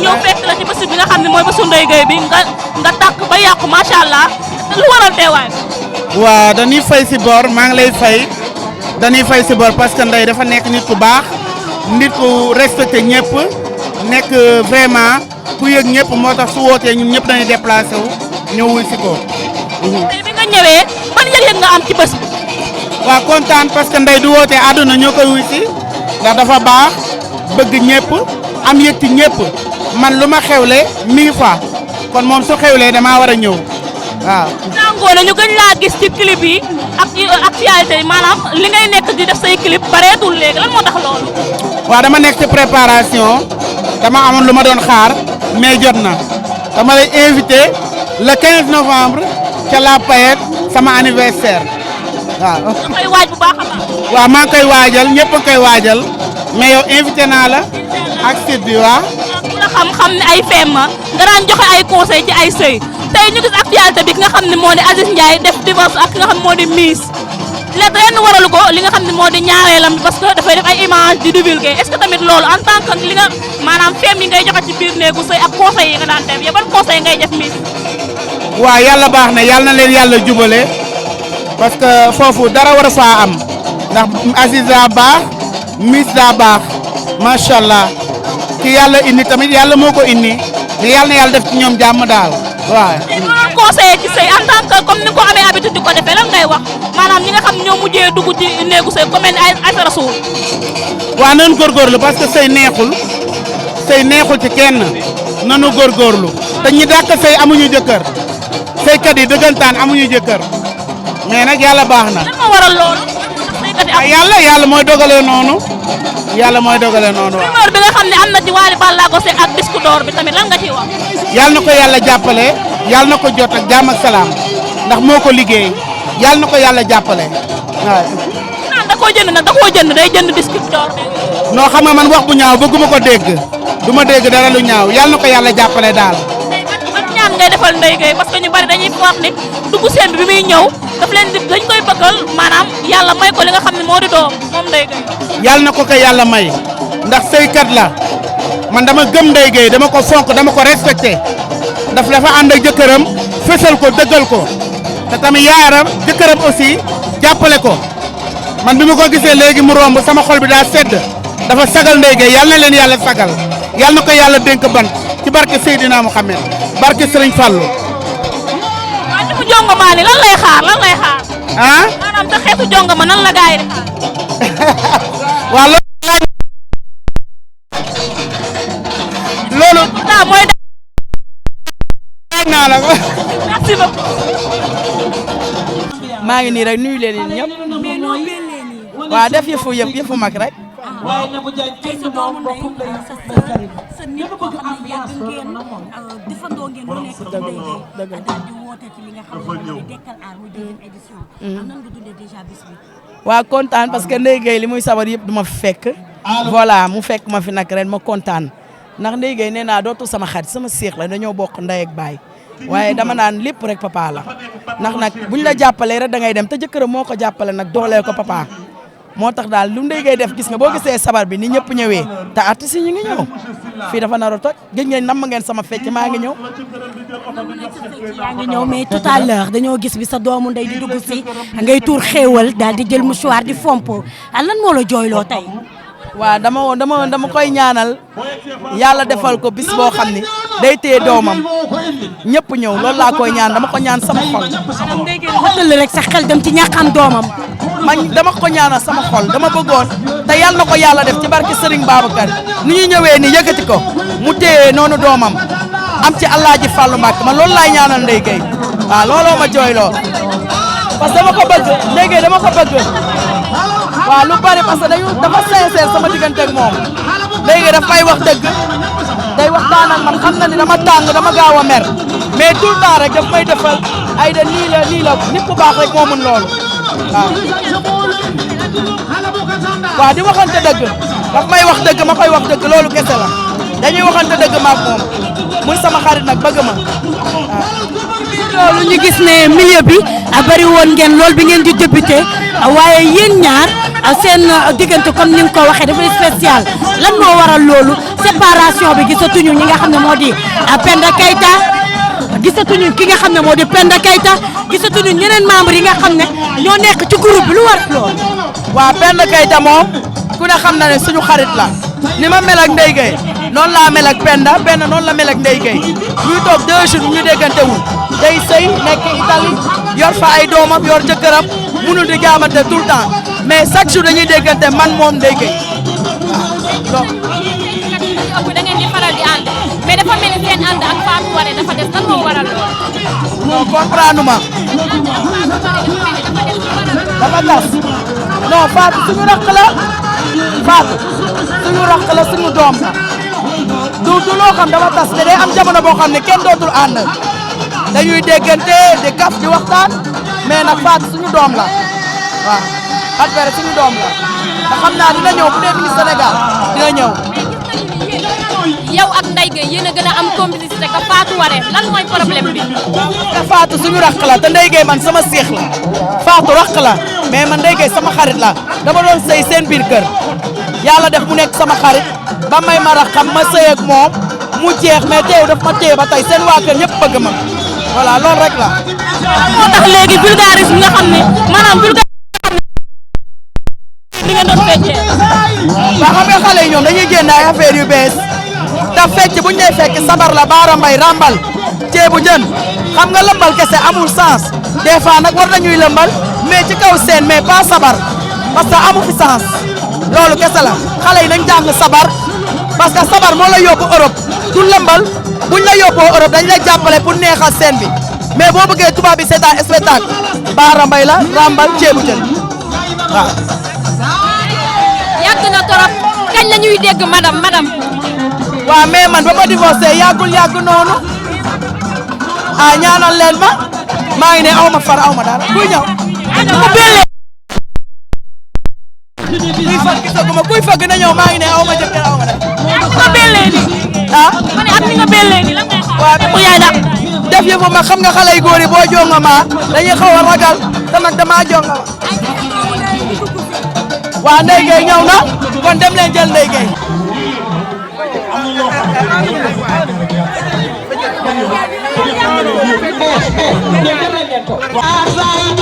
ñëw fekk la ci bés bi nga xam ne mooy bésu Ndeye Gueye bi nga tàkk ba yàqu macha allah lu waral teewaay. waaw dañuy fay si bor maa ngi lay fay dañuy fay si bor parce que Ndeye dafa nekk nit ku baax nit ku respecté ñëpp nekk vraiment ku yëg ñëpp moo tax su wootee ñun ñëpp dañuy déplacé wu ñëw wuy si ko. tey bi nga ñëwee ban yëg-yëg nga am ci bés bi. waaw kontaan parce que Ndeye du wootee àdduna ñoo koy wuy si ndax dafa baax bëgg ñëpp am yëg ci ñëpp man lu ma xewle mi ngi fa kon moom su xewlee damaa war a ñëw waaw. nangoo na ñu gën laa gis ci clip yi ak actualité yi maanaam li ngay nekk di def say clip bareetul léegi lan moo tax loolu. waaw dama nekk ci préparation dama amoon lu ma doon xaar mais jot na dama lay invité le 15 novembre ca La Payette sama anniversaire waaw. da koy waaj bu baax a baax. waaw maa ngi koy waajal ñëpp a koy waajal mais yow invité naa la ak site bi waaw. ku la xam-xam ne ay feem nga daan joxe ay conseil ci ay sëy tey ñu gis actualité bi ki nga xam ne moo di Aziz Ndiaye def divorce ak ki nga xam ne moo di Miss léegi ren waralu ko li nga xam ne moo di ñaareelam parce que dafay def ay image di divulguer est-ce que tamit loolu en tant que li nga maanaam feem yi ngay joxe ci biir néegu sëy ak conseil yi nga daan def yow ban conseil ngay def Miss. waaw yàlla baax na yàlla na leen yàlla jubale parce que foofu dara war a faa am ndax Aziz daa baax Miss daa baax macha allah ki yàlla indi tamit yàlla moo ko indi te yàlla na yàlla def ci ñoom jàmm daal waaw. tey boo doon conseillé ci sëy en tant que comme ni nga ko amee habitude di ko defee lan ngay wax maanaam ñi nga xam ñoo mujjee dugg ci néegu sëy comme ay rasul. waaw nañu góorgóorlu parce que sëy neexul ci kenn nanu góorgóorlu te ñi dàq sëy amuñu jëkkër sëykat yi dëggantaan amuñu jëkkër mais nag yàlla baax na. lan moo waral loolu. yàlla mooy dogalee noonu yàlla mooy dogalee noonu waaw. rumeur bi nga xam ne am na ci Wally Ballago Seck ak disque d'or bi tamit lan nga ciy wax. yàlla na ko yàlla jàppale yàlla na ko jot ak jàmm ak salaam ndax moo ko liggéey yàlla na ko yàlla jàppale waaw. naan da koo jënd nag da koo jënd day jënd disque d'or bi. noo xam nga man wax bu ñaaw bëgguma ko dégg du ma dégg dara lu ñaaw yàlla na ko yàlla jàppale daal. tey ban ñaan ngay defal Ndeye Gueye parce que ñu bari dañuy wax ni dugg seen bi muy ñëw daf leen di dañ koy bëggal maanaam yàlla may ko li nga xam ne moo di doom moom Ndeye Gueye. yàlla na ko yàlla may ndax sëykat la man dama gëm Ndeye Gueye dama ko fonk dama ko respecté dafa ànd ak jëkkëram fësal ko dëggal ko te tamit yaaram jëkkëram aussi jàppale ko man bi ma ko gisee léegi mu romb sama xol bi daa sedd dafa sagal Ndeye Gueye yàlla na leen yàlla sagal yàlla na ko yàlla dénk ban ci barke Seydina Mouhamed barke Serigne Fallou. waaw ni mu jongomaa ni lan lay xaar ah. maanaam sa xeetu jongoma nan la gaay di xaar. waaw loolu. waaw mooy. naa la ko. merci beaucoup. maa ngi nii rek nuyu leen ñëpp. waaw def yëfu mag rek. waaye na bu jaay tey sa doomu ndey sa nit ko xam ne yàgg ngeen defandoo ngeen lu nekk ci Ndeye Gueye daal di woote ci li nga xam ne mooy Dekkal Art muy deuxième édition nan nga dundee déjà bis bi waaw kontaan parce que Ndeye Gueye li muy sabar yëpp du ma fi fekk voilà mu fekk ma fi nag ren ma kontaan ndax Ndeye Gueye nee naa dootul sama xarit sama séex la dañoo bokk ndey ak baay waaye dama naan lépp rek papa la ndax nag buñ la jàppalee rek da ngay dem te jëkkëram moo ko jàppale nag dooleel ko papa moo tax daal lu Ndeye Gueye def gis nga boo gisee sabar bi ni ñëpp ñëwee te artistes yi ñu ngi ñëw fii dafa nar a toj gëj ngeen nam ngeen sama fecc maa ngi ñëw. yaa ngi ñëw mais tout à l'heure dañoo gis bi sa doomu ndey di dugg si ngay tuur xéewal daal di jël mouchoir di fompo lan moo la jooyloo tey. waaw dama koy ñaanal yàlla defal ko bis boo xam ni day téye doomam ñëpp ñëw loolu laa koy ñaan dama ko ñaan sama xol. maanaam Ndeye Gueye dafa tëll rek sa xel dem ci ñàkkam doomam. man dama ko ñaanal sama xol dama bëggoon te yàlla na ko yàlla def ci barke Serigne Babacar ni ñuy ñëwee ni yëkkati ko mu téye noonu doomam am ci Alaaji Fàllu Mbàkke man loolu laay ñaanal Ndeye Gueye waaw looloo ma jooyloo parce que dama ko bëgg Ndeye Gueye dama ko bëgg waaw lu bari parce que dafa sincère sama diggante ak moom Ndeye Gueye daf may wax dëgg day waxtaan ak man xam na ni dama tàng dama gaaw a mer mais tout le temps rek daf may defal ay da nii la nit ku baax rek moo mun loolu waaw di waxante dëgg daf may wax dëgg ma koy wax dëgg loolu kese la dañuy waxante dëgg ma ak moom muy sama xarit nag bëgg ma waaw. loolu ñu gis ne milieu bi a bari woon ngeen lool bi ngeen di débuté waaye yéen ñaar seen diggante comme ni nga ko waxee dafay spécial lan moo waral loolu séparation bi gisatuñu ñi nga xam ne moo di Penda Keita gisatuñu ki nga xam ne moo di Penda Keita gisatuñu ñeneen membres yi nga xam ne ñoo nekk ci groupe bi lu war loolu. waa Penda Keita moom ku ne xam na ne suñu xarit la ni ma mel ak Ndeye Gueye noonu laa mel ak Penda noonu la mel ak Ndeye Gueye ñuy toog 2 jours ñu déggante wul day sëy nekk Italie yor fa ay doomam yor jëkkëram munul di jaamante tout le temps mais chaque jour dañuy déggante man moom Ndeye Gueye waaw donc. da ngeen di faral di ànd mais dafa mel ni seen ànd ak Fatou Waré dafa des lan moo waral lool. non comprendre ma dafa tas non Fatou suñu rakk la Fatou suñu rakk la suñu doom la du loo xam dafa tas te day am jamono boo xam ne kenn dootul ànd dañuy déggante di kaf di waxtaan mais nag Fatou suñu doom la waaw Fatou Waré suñu doom la te xam naa dina ñëw bu dee mi ngi Sénégal dina ñëw. yow ak Ndeye Gueye yéen a gën a am complicité que Fatou Waré lan mooy problème bi. te Fatou suñu rakk la te Ndeye Gueye man sama seex la Fatou rakk la mais man Ndeye Gueye sama xarit la dama doon sëy seen biir kër yàlla def mu nekk sama xarit ba may ma raxam ma sëy ak moom mu jeex mais teew daf ma téye ba tey seen waa kër ñëpp bëgg ma voilà loolu rek la. moo tax léegi vulgarisme nga xam ne maanaam vulgarisme li nga doon feccee. waaw xam nga xale yi ñoom dañuy génn ay affaire yu bees te fecc buñ lay fekk sabar la baara mbay rambal ceebu jën xam nga lëmbal kese amul sens des fois nag war nañuy lëmbal mais ci kaw seen mais pas sabar parce que amu fi sens loolu kese la xale yi nañ jàng sabar parce que sabar moo la yóbbu Europe du lëmbal buñ la yóbboo Europe dañ la jàppale pour neexal seen bi mais boo bëggee tubaab bi seetaan spectacle baara mbay la rambal ceebu jën waaw. yàgg na torop kañ la ñuy dégg madame. waaw mais man ba ma divorcé yàggul noonu ah ñaanal leen ma maa ngi ne aw ma far aw ma dara kuy ñëw. kuy fag gisaguma kuy fag na ñëw maa ngi ne aw ma jëkkër aw ma dara. nga bellee ni. ah. ma ne ak ni nga bellee ni lan ngay xaar. waaw pour yaay dàq. def yëfu ma xam nga xale yu góor yi boo jonga ma dañuy xaw a ragal te nag damaa jonga ma. waa Ndeye Gueye ñëw na kon dem leen jël Ndeye Gueye. Wow.